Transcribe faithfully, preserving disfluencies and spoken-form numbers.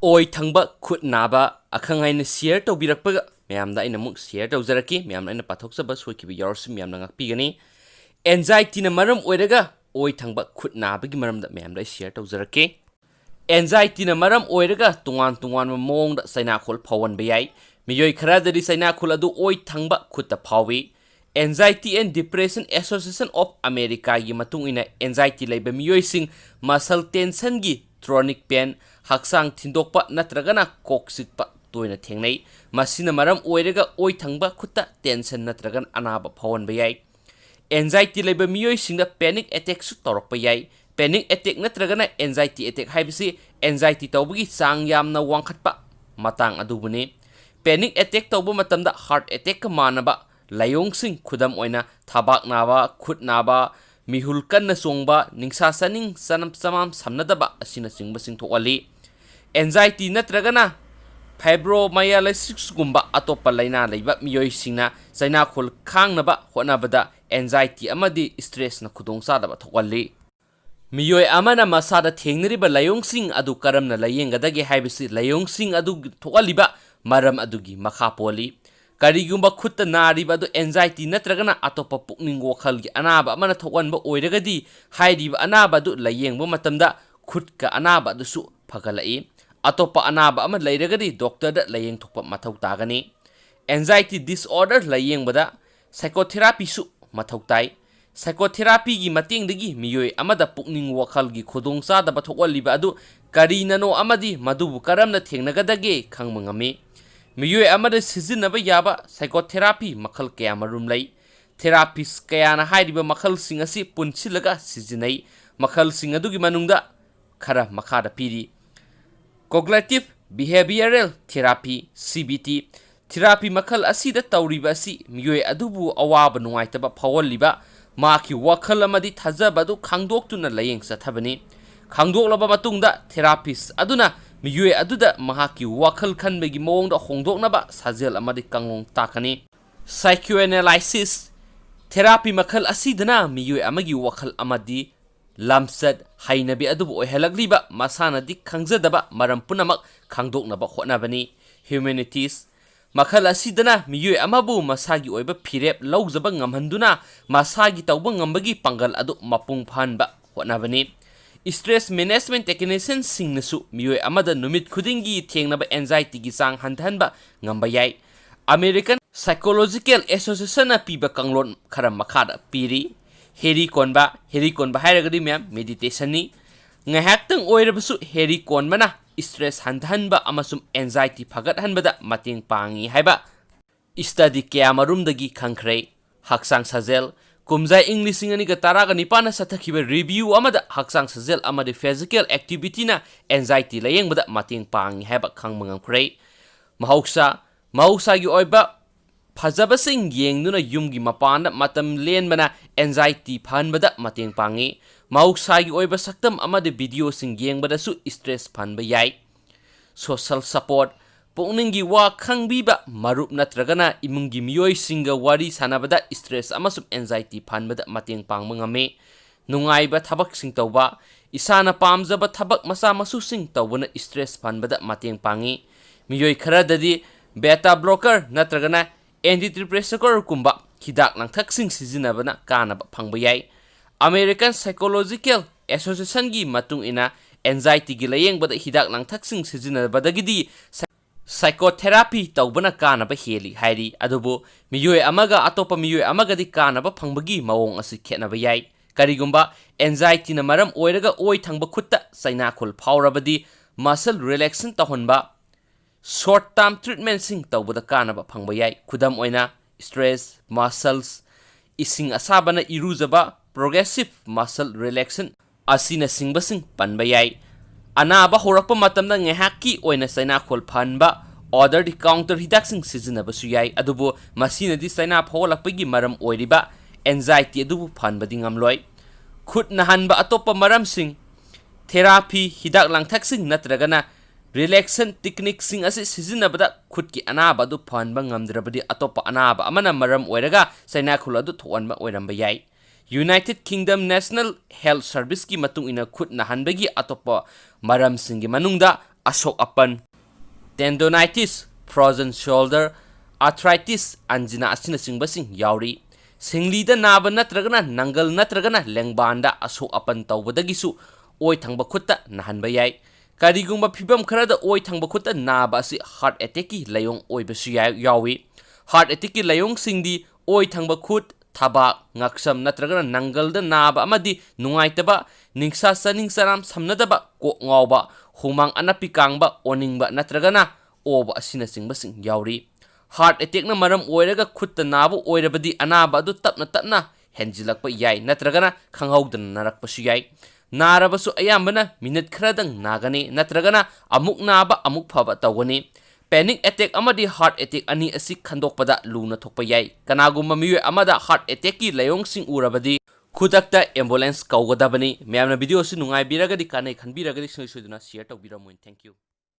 ꯑꯣꯏ ꯊꯪꯕ ꯈꯨꯠ ꯅꯥꯕ ꯑꯈꯪ ꯑꯍꯩꯅ share ꯇꯧꯕꯤꯔꯛꯄꯒ ꯃꯌꯥꯝꯗ ꯑꯩꯅ ꯑꯃꯨꯛ share ꯇꯧꯖꯔꯛꯀꯦ꯫ ꯃꯌꯥꯝꯅ ꯑꯩꯅ ꯄꯥꯊꯣꯛꯆꯕ ꯁꯣꯏꯈꯤꯕ ꯌꯥꯎꯔꯁꯨ ꯃꯌꯥꯝꯅ ꯉꯥꯛꯄꯤꯒꯅꯤ꯫ Anxiety ꯅ ꯃꯔꯝ ꯑꯣꯏꯔꯒ ꯑꯣꯏ ꯊꯪꯕ ꯈꯨꯠ ꯅꯥꯕꯒꯤ ꯃꯔꯝꯗ ꯃꯌꯥꯝꯗ ꯑꯩ share ꯇꯧꯖꯔꯛꯀꯦ꯫ Anxiety ꯅ ꯃꯔꯝ ꯑꯣꯏꯔꯒ ꯇꯣꯉꯥꯟ ꯇꯣꯉꯥꯟꯕ ꯃꯑꯣꯡꯗ ꯆꯩꯅꯥꯈꯣꯜ ꯐꯥꯎꯍꯟꯕ ꯌꯥꯏ꯫ ꯃꯤꯑꯣꯏ ꯈꯔꯗꯗꯤ ꯆꯩꯅꯥꯈꯣꯜ ꯑꯗꯨ ꯑꯣꯏ ꯊꯪꯕ ꯈꯨꯠꯇ ꯐꯥꯎꯏ꯫ Anxiety and Depression Association of America ꯒꯤ ꯃꯇꯨꯡ ꯏꯟꯅ, anxiety ꯂꯩꯕ ꯃꯤꯑꯣꯏꯁꯤꯡ muscle tension ꯒꯤ chronic pain, ꯍꯛꯆꯥꯡ ꯊꯤꯟꯗꯣꯛꯄ ꯅꯠꯇ꯭ꯔꯒꯅ ꯀꯣꯛ ꯆꯤꯛꯄ ꯇꯣꯏꯅ ꯊꯦꯡꯅꯩ꯫ ꯃꯁꯤꯅ ꯃꯔꯝ ꯑꯣꯏꯔꯒ ꯑꯣꯏ ꯊꯪꯕ ꯈꯨꯠꯇ tension ꯅꯠꯇ꯭ꯔꯒꯅ ꯑꯅꯥꯕ ꯐꯥꯎꯍꯟꯕ ꯌꯥꯏ꯫ Anxiety ꯂꯩꯕ ꯃꯤꯑꯣꯏꯁꯤꯡꯗ panic attack ꯁꯨ ꯇꯧꯔꯛꯄ ꯌꯥꯏ꯫ Panic attack ꯅꯠꯇ꯭ꯔꯒꯅ anxiety attack ꯍꯥꯏꯕꯁꯤ anxiety ꯇꯧꯕꯒꯤ ꯆꯥꯡ ꯌꯥꯝꯅ ꯋꯥꯡꯈꯠꯄ ꯃꯇꯥꯡ ꯑꯗꯨꯕꯨꯅꯤ꯫ Panic attack ꯇꯧꯕ ꯃꯇꯝꯗ heart attack ꯀ ꯃꯥꯟꯅꯕ ꯂꯥꯏꯑꯣꯡꯁꯤꯡ, ꯈꯨꯗꯝ ꯑꯣꯏꯅ ꯊꯕꯥꯛ ꯅꯥꯕ, ꯈꯨꯠ ꯅꯥꯕ, ꯃꯤꯍꯨꯜ ꯀꯟꯅ ꯆꯣꯡꯕ, ꯅꯤꯡꯁꯥ ꯆꯥꯅꯤꯡ ꯆꯅꯝ ꯆꯃꯥꯝ ꯁꯝꯅꯗꯕ ꯑꯁꯤꯅꯆꯤꯡꯕꯁꯤꯡ ꯊꯣꯛꯍꯜꯂꯤ꯫ Anxiety ꯅꯠꯇ꯭ꯔꯒꯅ fibromyalgiaꯒꯨꯝꯕ ꯑꯇꯣꯞꯄ ꯂꯥꯏꯅꯥ ꯂꯩꯕ ꯃꯤꯑꯣꯏꯁꯤꯡꯅ ꯆꯩꯅꯥꯈꯣꯜ ꯈꯥꯡꯅꯕ ꯍꯣꯠꯅꯕꯗ anxiety ꯑꯃꯗꯤ stress ꯅ ꯈꯨꯗꯣꯡꯆꯥꯗꯕ ꯊꯣꯛꯍꯜꯂꯤ꯫ ꯃꯤꯑꯣꯏ ꯑꯃꯅ ꯃꯁꯥꯗ ꯊꯦꯡꯅꯔꯤꯕ ꯂꯥꯏꯑꯣꯡꯁꯤꯡ ꯑꯗꯨ ꯀꯔꯝꯅ ꯂꯥꯏꯌꯦꯡꯒꯗꯒꯦ ꯍꯥꯏꯕꯁꯤ ꯂꯥꯏꯑꯣꯡꯁꯤꯡ ꯑꯗꯨ ꯊꯣꯛꯍꯜꯂꯤꯕ ꯃꯔꯝ ꯑꯗꯨꯒꯤ ꯃꯈꯥ ꯄꯣꯜꯂꯤ꯫ ꯀꯔꯤꯒꯨꯝꯕ ꯈꯨꯠꯇ ꯅꯥꯔꯤꯕ ꯑꯗꯨ anxiety ꯅꯠꯇ꯭ꯔꯒꯅ ꯑꯇꯣꯞꯄ ꯄꯨꯛꯅꯤꯡ ꯋꯥꯈꯜꯒꯤ ꯑꯅꯥꯕ ꯑꯃꯅ ꯊꯣꯛꯍꯟꯕ ꯑꯣꯏꯔꯒꯗꯤ, ꯍꯥꯏꯔꯤꯕ ꯑꯅꯥꯕ ꯑꯗꯨ ꯂꯥꯏꯌꯦꯡꯕ ꯃꯇꯝꯗ ꯈꯨꯠꯀ ꯑꯅꯥꯕ ꯑꯗꯨꯁꯨ ꯐꯒꯠꯂꯛꯏ꯫ ꯑꯇꯣꯞꯄ ꯑꯅꯥꯕ ꯑꯃ ꯂꯩꯔꯒꯗꯤ doctor ꯗ ꯂꯥꯏꯌꯦꯡꯊꯣꯛꯄ ꯃꯊꯧ ꯇꯥꯒꯅꯤ꯫ Anxiety disorder ꯂꯥꯏꯌꯦꯡꯕꯗ psychotherapy ꯁꯨ ꯃꯊꯧ ꯇꯥꯏ꯫ Psychotherapy ꯒꯤ ꯃꯇꯦꯡꯗꯒꯤ ꯃꯤꯑꯣꯏ ꯑꯃꯗ ꯄꯨꯛꯅꯤꯡ ꯋꯥꯈꯜꯒꯤ ꯈꯨꯗꯣꯡꯆꯥꯗꯕ ꯊꯣꯛꯍꯜꯂꯤꯕ ꯑꯗꯨ ꯀꯔꯤꯅꯅꯣ ꯑꯃꯗꯤ ꯃꯗꯨꯕꯨ ꯀꯔꯝꯅ ꯊꯦꯡꯅꯒꯗꯒꯦ ꯈꯪꯕ ꯉꯝꯃꯤ꯫ ꯃꯤꯑꯣꯏ ꯑꯃꯗ ꯁꯤꯖꯤꯟꯅꯕ ꯌꯥꯕ psychotherapy ꯃꯈꯜ ꯀꯌꯥ ꯃꯔꯨꯝ ꯂꯩ꯫ Therapist ꯀꯌꯥꯅ ꯍꯥꯏꯔꯤꯕ ꯃꯈꯜꯁꯤꯡ ꯑꯁꯤ ꯄꯨꯟꯁꯤꯜꯂꯒ ꯁꯤꯖꯤꯟꯅꯩ꯫ ꯃꯈꯜꯁꯤꯡ ꯑꯗꯨꯒꯤ ꯃꯅꯨꯡꯗ ꯈꯔ ꯃꯈꯥꯗ ꯄꯤꯔꯤ: Cognitive Behavioral Therapy, C B T꯫ Therapy ꯃꯈꯜ ꯑꯁꯤꯗ ꯇꯧꯔꯤꯕ ꯑꯁꯤ ꯃꯤꯑꯣꯏ ꯑꯗꯨꯕꯨ ꯑꯋꯥꯕ ꯅꯨꯡꯉꯥꯏꯇꯕ ꯐꯥꯎꯍꯜꯂꯤꯕ, ꯃꯍꯥꯛꯀꯤ ꯋꯥꯈꯜ ꯑꯃꯗꯤ ꯊꯥꯖꯕ ꯑꯗꯨ ꯈꯪꯗꯣꯛꯇꯨꯅ ꯂꯥꯏꯌꯦꯡ ꯆꯠꯊꯕꯅꯤ꯫ ꯈꯪꯗꯣꯛꯂꯕ ꯃꯇꯨꯡꯗ, therapist ꯑꯗꯨꯅ ꯃꯤꯑꯣꯏ ꯑꯗꯨꯗ ꯃꯍꯥꯛꯀꯤ ꯋꯥꯈꯜ ꯈꯟꯕꯒꯤ ꯃꯑꯣꯡꯗ ꯍꯣꯡꯗꯣꯛꯅꯕ ꯁꯥꯖꯦꯜ ꯑꯃꯗꯤ ꯀꯥꯡꯂꯣꯟ ꯇꯥꯛꯀꯅꯤ꯫ Psychoanalysis꯫ Therapy ꯃꯈꯜ ꯑꯁꯤꯗꯅ ꯃꯤꯑꯣꯏ ꯑꯃꯒꯤ ꯋꯥꯈꯜ ꯑꯃꯗꯤ ꯂꯝꯆꯠ, ꯍꯩꯅꯕꯤ ꯑꯗꯨꯕꯨ ꯑꯣꯏꯍꯜꯂꯛꯂꯤꯕ ꯃꯁꯥꯅꯗꯤ ꯈꯪꯖꯗꯕ ꯃꯔꯝ ꯄꯨꯝꯅꯃꯛ ꯈꯪꯗꯣꯛꯅꯕ ꯍꯣꯠꯅꯕꯅꯤ꯫ Humanities, ꯃꯈꯜ ꯑꯁꯤꯗꯅ ꯃꯤꯑꯣꯏ ꯑꯃꯕꯨ ꯃꯁꯥꯒꯤ ꯑꯣꯏꯕ ꯐꯤꯔꯦꯞ ꯂꯧꯖꯕ ꯉꯝꯍꯟꯗꯨꯅ ꯃꯁꯥꯒꯤ ꯇꯧꯕ ꯉꯝꯕꯒꯤ ꯄꯥꯡꯒꯜ ꯑꯗꯨ ꯃꯄꯨꯡ ꯐꯥꯍꯟꯕ ꯍꯣꯠꯅꯕꯅꯤ꯫ Stress management technicianꯁꯤꯡꯅꯁꯨ ꯃꯤꯑꯣꯏ ꯑꯃꯗ ꯅꯨꯃꯤꯠ ꯈꯨꯗꯤꯡꯒꯤ ꯊꯦꯡꯅꯕ anxietyꯒꯤ ꯆꯥꯡ ꯍꯟꯊꯍꯟꯕ ꯉꯝꯕ ꯌꯥꯏ꯫ American Psychological Associationꯅ ꯄꯤꯕ ꯀꯥꯡꯂꯣꯟ ꯈꯔ ꯃꯈꯥꯗ ꯄꯤꯔꯤ꯫ ꯍꯦꯔꯤ ꯀꯣꯟꯕ, ꯍꯦꯔꯤ ꯀꯣꯟꯕ ꯍꯥꯏꯔꯒꯗꯤ ꯃꯌꯥꯝ meditationꯅꯤ꯫ ꯉꯥꯏꯍꯥꯛꯇꯪ ꯑꯣꯏꯔꯕꯁꯨ ꯍꯦꯔꯤ ꯀꯣꯟꯕꯅ stress ꯍꯟꯊꯍꯟꯕ ꯑꯃꯁꯨꯡ anxiety ꯐꯒꯠꯍꯟꯕꯗ ꯃꯇꯦꯡ ꯄꯥꯡꯏ ꯍꯥꯏꯕ study ꯀꯌꯥ ꯃꯔꯨꯝꯗꯒꯤ ꯈꯪꯈ꯭ꯔꯦ꯫ ꯍꯛꯆꯥꯡ ꯁꯥꯖꯦꯜ, ꯀꯨꯝꯖꯥ ꯏꯪ ꯂꯤꯁꯤꯡ ꯑꯅꯤꯒ ꯇꯔꯥꯒ ꯅꯤꯄꯥꯟꯗ ꯆꯠꯊꯈꯤꯕ review ꯑꯃꯗ ꯍꯛꯆꯥꯡ ꯁꯥꯖꯦꯜ ꯑꯃꯗꯤ physical activityꯅ anxiety ꯂꯥꯌꯦꯡꯕꯗ ꯃꯇꯦꯡ ꯄꯥꯡꯏ ꯍꯥꯏꯕ ꯈꯪꯕ ꯉꯝꯈ꯭ꯔꯦ꯫ ꯃꯍꯧꯁꯥ, ꯃꯍꯧꯁꯥꯒꯤ ꯑꯣꯏꯕ ꯐꯖꯕꯁꯤꯡ ꯌꯦꯡꯗꯨꯅ ꯌꯨꯝꯒꯤ ꯃꯄꯥꯟꯗ ꯃꯇꯝ ꯂꯦꯟꯕꯅ anxiety ꯐꯍꯟꯕꯗ ꯃꯇꯦꯡ ꯄꯥꯡꯏ꯫ ꯃꯍꯧꯁꯥꯒꯤ ꯑꯣꯏꯕ ꯁꯛꯇꯝ ꯑꯃꯗꯤ videoꯁꯤꯡ ꯌꯦꯡꯕꯗꯁꯨ stress ꯐꯍꯟꯕ ꯌꯥꯏ꯫ Social support, ꯄꯨꯛꯅꯤꯡꯒꯤ ꯋꯥ ꯈꯪꯕꯤꯕ ꯃꯔꯨꯞ ꯅꯠꯇ꯭ꯔꯒꯅ ꯏꯃꯨꯡꯒꯤ ꯃꯤꯑꯣꯏꯁꯤꯡꯒ ꯋꯥꯔꯤ ꯁꯥꯟꯅꯕꯗ stress ꯑꯃꯁꯨꯡ anxiety ꯐꯍꯟꯕꯗ ꯃꯇꯦꯡ ꯄꯥꯡꯕ ꯉꯝꯃꯤ꯫ ꯅꯨꯡꯉꯥꯏꯕ ꯊꯕꯛꯁꯤꯡ ꯇꯧꯕ, ꯏꯁꯥꯅ ꯄꯥꯝꯖꯕ ꯊꯕꯛ ꯃꯆꯥ ꯃꯁꯨꯁꯤꯡ ꯇꯧꯕꯅ stress ꯐꯍꯟꯕꯗ ꯃꯇꯦꯡ ꯄꯥꯡꯏ꯫ ꯃꯤꯑꯣꯏ ꯈꯔꯗꯗꯤ beta blocker ꯅꯠꯇ꯭ꯔꯒꯅ antidepressantꯀꯨꯝꯕ ꯍꯤꯗꯥꯛ ꯂꯥꯡꯊꯛꯁꯤꯡ ꯁꯤꯖꯤꯟꯅꯕꯅ ꯀꯥꯟꯅꯕ ꯐꯪꯕ ꯌꯥꯏ꯫ American Psychological Associationꯒꯤ ꯃꯇꯨꯡ ꯏꯟꯅ, anxietyꯒꯤ ꯂꯥꯌꯦꯡꯕꯗ ꯍꯤꯗꯥꯛ ꯂꯥꯡꯊꯛꯁꯤꯡ ꯁꯤꯖꯤꯟꯅꯕꯗꯒꯤꯗꯤ psy-, psychotherapy ꯇꯧꯕꯅ ꯀꯥꯟꯅꯕ ꯍꯦꯜꯂꯤ ꯍꯥꯏꯔꯤ꯫ ꯑꯗꯨꯕꯨ ꯃꯤꯑꯣꯏ ꯑꯃꯒ ꯑꯇꯣꯞꯄ ꯃꯤꯑꯣꯏ ꯑꯃꯒꯗꯤ ꯀꯥꯟꯅꯕ ꯐꯪꯕꯒꯤ ꯃꯑꯣꯡ ꯑꯁꯤ ꯈꯦꯠꯅꯕ ꯌꯥꯏ꯫ ꯀꯔꯤꯒꯨꯝꯕ anxietyꯅ ꯃꯔꯝ ꯑꯣꯏꯔꯒ ꯑꯣꯏ ꯊꯪꯕ ꯈꯨꯠꯇ ꯆꯩꯅꯥꯈꯣꯜ ꯐꯥꯎꯔꯕꯗꯤ, muscle relaxation ꯇꯧꯍꯟꯕ, short term treatmentꯁꯤꯡ ꯇꯧꯕꯗ ꯀꯥꯟꯅꯕ ꯐꯪꯕ ꯌꯥꯏ꯫ ꯈꯨꯗꯝ ꯑꯣꯏꯅ, stress muscles, ꯏꯁꯤꯡ ꯑꯁꯥꯕꯅ ꯏꯔꯨꯖꯕ, progressive muscle relaxation ꯑꯁꯤꯅꯆꯤꯡꯕꯁꯤꯡ ꯄꯟꯕ ꯌꯥꯏ꯫ ꯑꯅꯥꯕ ꯍꯧꯔꯛꯄ ꯃꯇꯝꯗ ꯉꯥꯏꯍꯥꯛꯀꯤ ꯑꯣꯏꯅ ꯆꯩꯅꯥꯈꯣꯜ ꯐꯍꯟꯕ, over the counter ꯍꯤꯗꯥꯛꯁꯤꯡ ꯁꯤꯖꯤꯟꯅꯕꯁꯨ ꯌꯥꯏ, ꯑꯗꯨꯕꯨ ꯃꯁꯤꯅꯗꯤ ꯆꯩꯅꯥ ꯐꯥꯎꯍꯜꯂꯛꯄꯒꯤ ꯃꯔꯝ ꯑꯣꯏꯔꯤꯕ anxiety ꯑꯗꯨꯕꯨ ꯐꯍꯟꯕꯗꯤ ꯉꯝꯂꯣꯏ꯫ ꯈꯨꯠ ꯅꯥꯍꯟꯕ ꯑꯇꯣꯞꯄ ꯃꯔꯝꯁꯤꯡ, therapy, ꯍꯤꯗꯥꯛ ꯂꯥꯡꯊꯛꯁꯤꯡ ꯅꯠꯇ꯭ꯔꯒꯅ relaxation techniqueꯁꯤꯡ ꯑꯁꯤ ꯁꯤꯖꯤꯟꯅꯕꯗ ꯈꯨꯠꯀꯤ ꯑꯅꯥꯕ ꯑꯗꯨ ꯐꯍꯟꯕ ꯉꯝꯗ꯭ꯔꯕꯗꯤ, ꯑꯇꯣꯞꯄ ꯑꯅꯥꯕ ꯑꯃꯅ ꯃꯔꯝ ꯑꯣꯏꯔꯒ ꯆꯩꯅꯥꯈꯣꯜ ꯑꯗꯨ ꯊꯣꯛꯍꯟꯕ ꯑꯣꯏꯔꯝꯕ ꯌꯥꯏ꯫ United Kingdom National Health Service-ꯀꯤ ꯃꯇꯨꯡ ꯏꯟꯅ, ꯈꯨꯠ ꯅꯥꯍꯟꯕꯒꯤ ꯑꯇꯣꯞꯄ ꯃꯔꯝꯁꯤꯡꯒꯤ ꯃꯅꯨꯡꯗ ꯑꯁꯣꯛ ꯑꯄꯟ, tendonitis, frozen shoulder, arthritis, angina ꯑꯁꯤꯅꯆꯤꯡꯕꯁꯤꯡ ꯌꯥꯎꯔꯤ꯫ ꯁꯤꯡꯂꯤꯗ ꯅꯥꯕ ꯅꯠꯇ꯭ꯔꯒꯅ ꯅꯪꯒꯜ ꯅꯠꯇ꯭ꯔꯒꯅ ꯂꯦꯡꯕꯥꯟꯗ ꯑꯁꯣꯛ ꯑꯄꯟ ꯇꯧꯕꯗꯒꯤꯁꯨ ꯑꯣꯏ ꯊꯪꯕ ꯈꯨꯠꯇ ꯅꯥꯍꯟꯕ ꯌꯥꯏ꯫ ꯀꯔꯤꯒꯨꯝꯕ ꯐꯤꯚꯝ ꯈꯔꯗ ꯑꯣꯏ ꯊꯪꯕ ꯈꯨꯠꯇ ꯅꯥꯕ ꯑꯁꯤ heart attack-ꯀꯤ ꯂꯥꯏꯑꯣꯡ ꯑꯣꯏꯕꯁꯨ ꯌꯥꯏ, ꯌꯥꯎꯏ꯫ Heart attack-ꯀꯤ ꯂꯥꯏꯑꯣꯡꯁꯤꯡꯗꯤ ꯑꯣꯏ ꯊꯪꯕ ꯈꯨꯠ, ꯊꯕꯥꯛ, ꯉꯛꯁꯝ ꯅꯠꯇ꯭ꯔꯒꯅ ꯅꯪꯒꯜꯗ ꯅꯥꯕ ꯑꯃꯗꯤ ꯅꯨꯡꯉꯥꯏꯇꯕ, ꯅꯤꯡꯁꯥ ꯆꯥꯅꯤꯡ ꯆꯔꯥꯝ ꯁꯝꯅꯗꯕ, ꯀꯣꯛ ꯉꯥꯎꯕ, ꯍꯨꯃꯥꯡ ꯑꯅꯞꯄꯤ ꯀꯥꯡꯕ, ꯑꯣꯅꯤꯡꯕ ꯅꯠꯇ꯭ꯔꯒꯅ ꯑꯣꯕ ꯑꯁꯤꯅꯆꯤꯡꯕꯁꯤꯡ ꯌꯥꯎꯔꯤ꯫ Heart attack-ꯅ ꯃꯔꯝ ꯑꯣꯏꯔꯒ ꯈꯨꯠꯇ ꯅꯥꯕ ꯑꯣꯏꯔꯕꯗꯤ ꯑꯅꯥꯕ ꯑꯗꯨ ꯇꯞꯅ ꯇꯞꯅ ꯍꯦꯟꯖꯤꯜꯂꯛꯄ ꯌꯥꯏ ꯅꯠꯇ꯭ꯔꯒꯅ ꯈꯪꯍꯧꯗꯅ ꯅꯥꯔꯛꯄꯁꯨ ꯌꯥꯏ꯫ ꯅꯥꯔꯕꯁꯨ ꯑꯌꯥꯝꯕꯅ ꯃꯤꯅꯠ ꯈꯔꯗꯪ ꯅꯥꯒꯅꯤ ꯅꯠꯇ꯭ꯔꯒꯅ ꯑꯃꯨꯛ ꯅꯥꯕ ꯑꯃꯨꯛ ꯐꯕ ꯇꯧꯒꯅꯤ꯫ Panic attack ꯑꯃꯗꯤ heart attack ꯑꯅꯤ ꯑꯁꯤ ꯈꯟꯗꯣꯛꯄꯗ ꯂꯨꯅ ꯊꯣꯛꯄ ꯌꯥꯏ꯫ ꯀꯅꯥꯒꯨꯝꯕ ꯃꯤꯑꯣꯏ ꯑꯃꯗ heart attack-ꯀꯤ ꯂꯥꯏꯑꯣꯡꯁꯤꯡ ꯎꯔꯕꯗꯤ ꯈꯨꯗꯛꯇ ambulance ꯀꯧꯒꯗꯕꯅꯤ꯫ ꯃꯌꯥꯝꯅ video ꯑꯁꯤ ꯅꯨꯡꯉꯥꯏꯕꯤꯔꯒꯗꯤ, ꯀꯥꯟꯅꯩ ꯈꯟꯕꯤꯔꯒꯗꯤ ꯁꯨꯡꯁꯣꯏ ꯁꯣꯏꯗꯅ share ꯇꯧꯕꯤꯔꯝꯃꯨ꯫ Thank you꯫